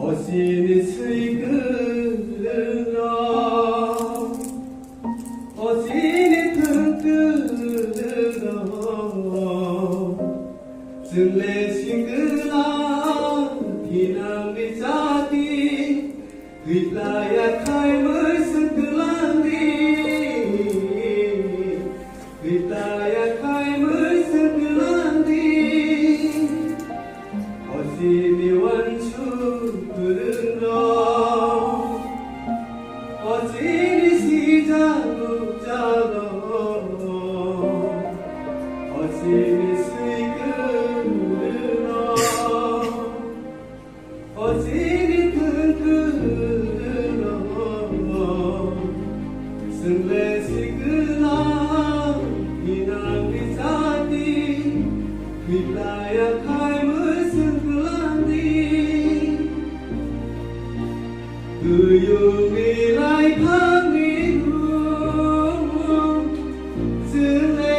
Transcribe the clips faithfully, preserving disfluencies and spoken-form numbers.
Osini swikwrwng rok, osini thwngkwrwng rok, chwng le sikla thinangni chati, Twitaya khai mui swklang di, twitaya khai mui swklang di. O chini uansuk kwrwng rok, o chini sijak nukjak rok, o chini swikwrwng rok. O chini thwngkwrwng rok, chwng le sikla thinangni chati, twitaya khai mui swklang di. Twiyungni laiphangni rung, chwng le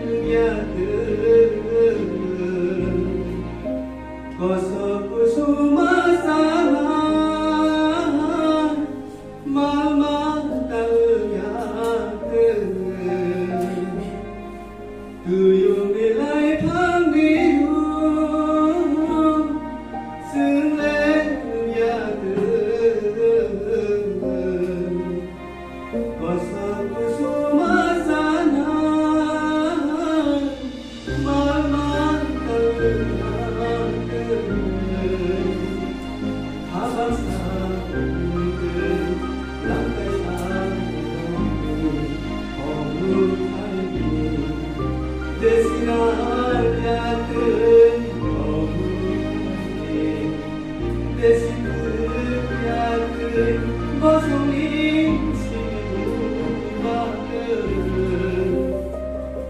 wngya twrwng. Kosok kusuma sana, mal mata wngya twrwng. Twiyungni laiphangni rung, chwng le wngya twrwng. Kosok kusuma sana,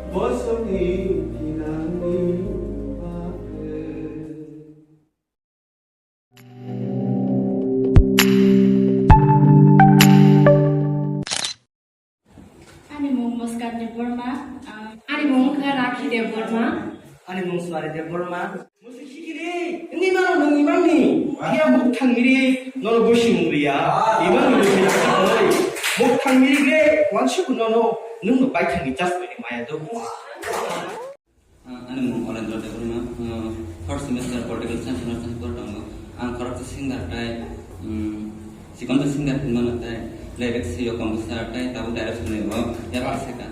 Bosongni thinangni bagwi. Ani mung Muskar Debbarma. Ah, ani mung wngkha Rakhi Debbarma. Ani mung Swari Debbarma. Musi khikiri, nini mano nung imangni. Iya muk thang miri, nono bosi mung riya. Imangni bosi mung riya. Muk thang miri gre, wansi ku nono, nung no pai thang ni chas ni maya do. Ah, ani mung Olendra Debbarma, ah, first semester political science honours science por tongo. Ang khoroksa singer tai, um, sikon singer hinmano tai, lyrics yo composer tai, tabuk direction yo, ya seka.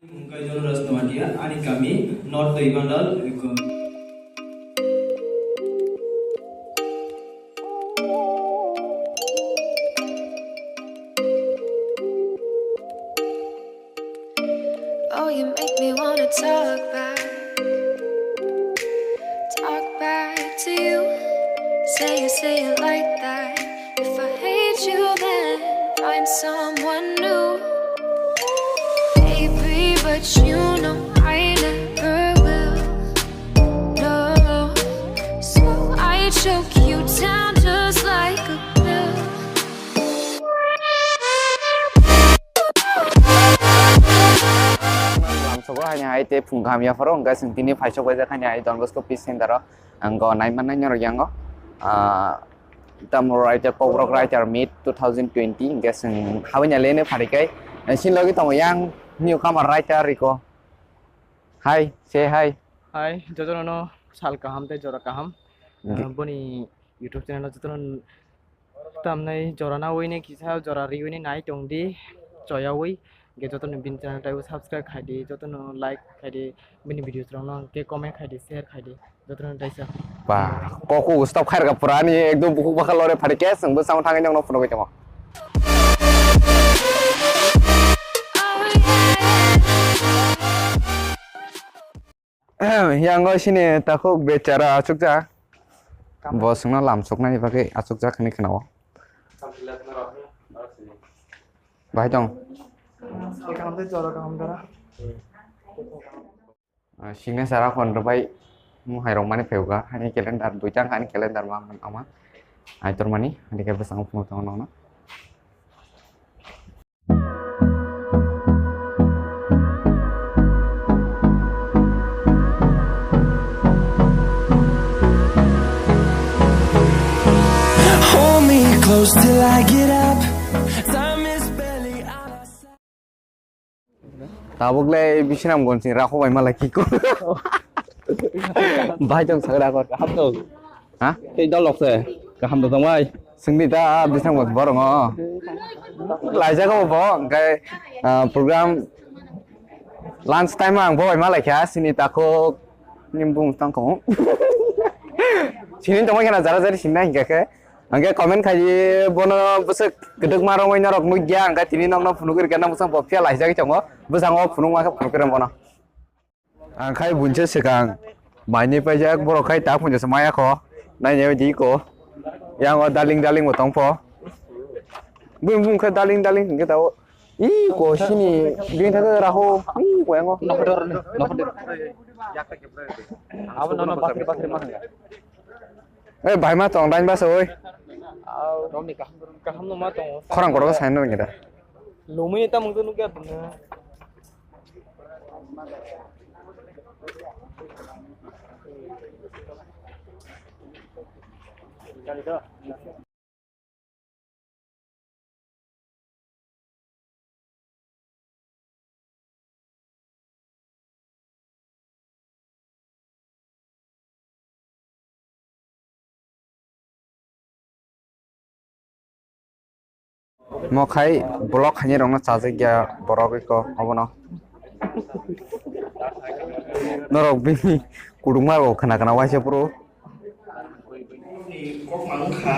Mung khe Jono Raj Noatia, ani kami North Doibandal. Oh, you make me wanna talk back, talk back to you. Say you say it like that. If I hate you, then find someone new. Baby, but you know I never will. No, so I choke you down just like a pill. Lamsogo hani hai te phung kaham yapharo hwnkhe chwng tini phaisok baijak hani hai Don Bosco Peace Center o ang go nai mannai norok yango. Ah, tamo writer, Kokrok Writer Meet two thousand twenty hwnkhe chwng habani lene pharikai. Sin logi tamo yang newcomer writer riko. Hi, say hi. Hi, jotono no sal kaham tei jora kaham. Hwnkhe ah, boni YouTube channel o jotono tamnai jora nawi ni kisa jora riwi ni nai tong di, choyawi. Hwnkhe jotono bini channel taibo subscribe khai di, jotono like khai di, bini videos rok no hwnkhe comment khai di, share khai di, jotono daisa. Ba, kok stop khai rwkha pura ni ekdom bukhuk bakha lore phari khe chwng bwskango thangwi nokno phunugwi tongo. Yang o sini takhuk bechara achukjak. Bo swngno lam soknani bagwi achukjak hinwi khwnao. Bahai tong. Kaham tei jora kaham dara. Ah, signature akhon rwbai muhai rok mani phaiuga hani calendar duita ani calendar ma man ama aitor mani ani khe bwskango phunuk tongo nokno. Till I get up, time is barely on our side. Tabuk le Bisramganj ni rakhok bai malai kiko. Bai tong sagra kor. Kaham tong. Ha? Tei dol lok se. Kaham tong bai. Sengdi ta Bisramganj borong o. Laijak o bo, hingke, ah, program lunch time ang bo bai malai kha, sini takhuk ni bung tang kong. Sini tongma khe na jara jari sinna hingka khe. Hingke comment khai di, bono bwswk kwdwkma romwi norok nukya, hingke tini nokno phunugwi rwkha, nang bwswk bo phiya laijagwi tongo, bwskango phunukma khe phunukwi rw bono. Ang khai buinsa swkang mainwi paijak, borok khai tak phunjasa maya kho, nainai di ko, yang o darling darling bo tongpho, bini bumung khe darling darling hingke tao, i ko sini bini thangkhe raho, i ko yango. Abo nono basri basri ma hwnga. Eh, bai ma tong, dain basa, oi. Au, romni kaham, kaham no ma tongo. Khorang kotor khe saino nangya da. Lomwi ta mungsa nukya tongna. Mo khai vlog khainai rokno chajak ya borok eko obono. Norok bini kudukma rok khna khna waisa phuru. Kok mang kha,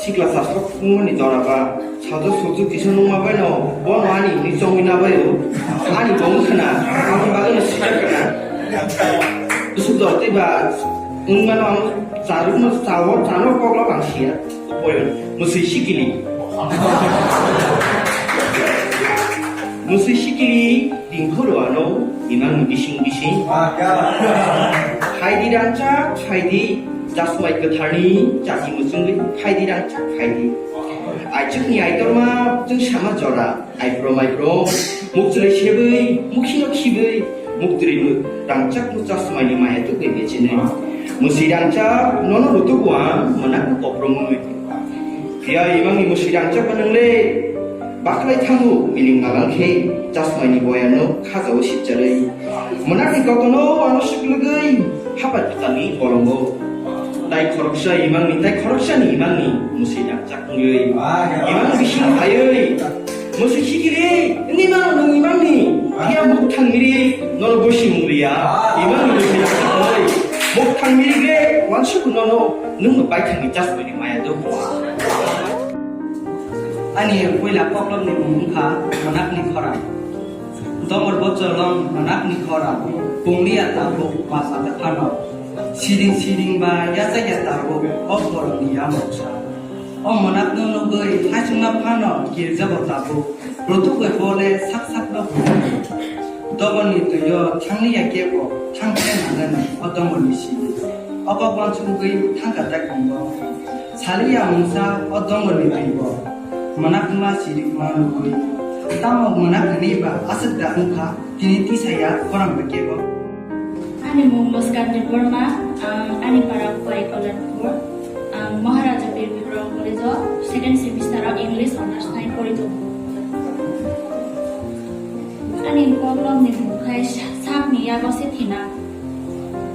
sikla chasok phungmani jora ba, sajwk sujwk kisa nungma bai no, bono ani hwnwi chongwi na bai o, ani bo wng khna, aboni bagwi no sijak khna. Bwswk jora tei ba, wng mano ang charwk no chao, chano kok no bang siya, poyon, mwswi sikili. Mwswi sikili. Tingkhoro ano imang bising bising. Phaidi rangchak phaidi, chasmai kwtharni chati muchungwi phaidi rangchak phaidi. Aichukni aitorma chwng sama jora, aiprom aiprom, mukchwlwi sebwi, mukhino khibwi, muktwrwi rangchak no chasmaini maya tubui bechinwi. Mwswi rangchak nono rutugo ang mwnakno kopromwi. Phiya imangni mwswi rangchakma nwngle, baklai thango, miling malang khe, chasmaini boyano khajao sipcharwi. Mwnakni kokono ano swklwgwi, hapa kwtalni bolongo. Tai khoroksa imangni, tai khoroksani imangni mwswi rangchak wngwi. Imang bising phaiwi, mwswi sikili, wngwi mano nwng imangni. Phiya mukthang miri, nono bosi mungliya. Imangni mwswi rangchak wngwi. Mukthang miri khe, wansuk nono. Nwng no baithangni chasmani maya do. Ani puila koklopni mung wngkha Mwnakni Khorang. Dongor bocholong Mwnakni Khorang, pungliya tabuk masate phano. Siding siding ba yachakya tabuk, o borokni yamoksa. O Mwnakno nugwi hachwkna phano girjabo tabuk. Rutuk bai bole sak sak no hwnwi. Dongorni twio thangli ya kebo thang khe nangnani o dongorni simi. O kok uansukgwi thang kha tei kongbo. Sali ya mungsa o dongorni twibo. Mwnakma sirikma nugwi. Tamo mwnakni ba aswk da wngkha tini tisa ya khorang bai kebo. Ani mung Muskar Debbarma, ang ani para Kuwai Kolatpur, ang Maharaja Bir Bikram College o second semester o English honours nai pori tongo. Ani koklopni mung khai sa-, sakni yago se thina.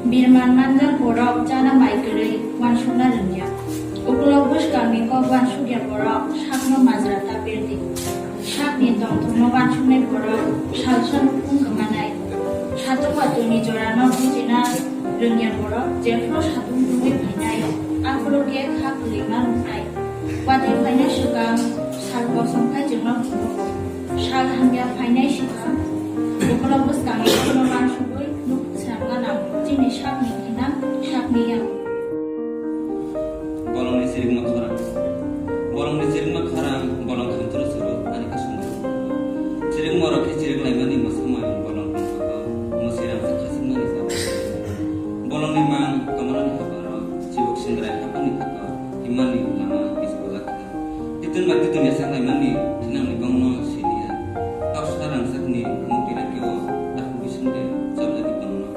Birman manjak borok chana mai kwrwi uansukna rwngya. Ukulok bwskangni kok uansukya borok sakno majra ta pirdi. Sakni tongthokno uansuknai borok salsa nukung kwmanai. Satung watungni jorano buchina rwngya borok jephru satung tungwi phainai, aphuru khe kha kwlwima nuknai. Watwi phainai swkang sal kosom khai chwngno phunukgo. Sal hamya phainai swkang ukulok bwskangni kokno uansugwi nuk swnamna nango. Chini sakni thinang sakni yang. Bolongni chirikma khorang. Bolongni chirikma khorang, bolong khamtoro soro, ani kasung. Chirikma rok khe chirik laimani mwswkmani bolong tongthogo, mwswi rangchak khachikmani jabo. Bolongni mang, tomonani hapharo, chibuk sindrai haphangni khakor, himmani lama bisbojak kha. Titun ba titun yachak laimani thinangni bongno siliya. Tapsa rangchakni mukti rakio, takhuk bisingde chobjagwi tongno.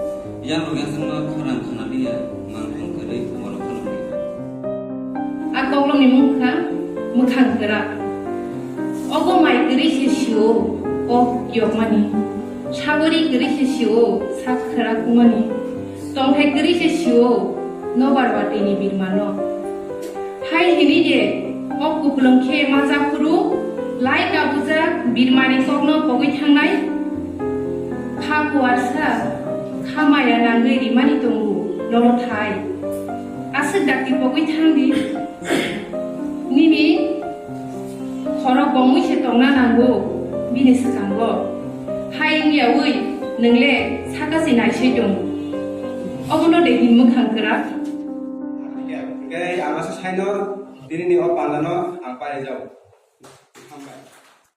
Yang rok yachakma khorang khna liya, mang tong kwrwi, bolong khulumliya. A koklopni mung kha Mwkhang kwrak. Ogo mai kwrwi se sio kok yokmani, sagori kwrwi se sio sak khwrak wngmani, tongthai kwrwi se sio nobar watwi ni birma no. Hai hini je kok kupulung khe ma japhuru lai kabujak birma ni kok no pogwi thangnai. Kha kuarsa, kha maya nangwi rimani tongo noro thai. Aswk dakti pogwi thangdi. Nini khorok bongwi se tongna nango bini swkango. Hai wngyawi nwng le saka se naisai tongo. Obono de hin mwkhang kwrak. Hingke ang asa saino tini ni o panda no ang parijao. Hambai.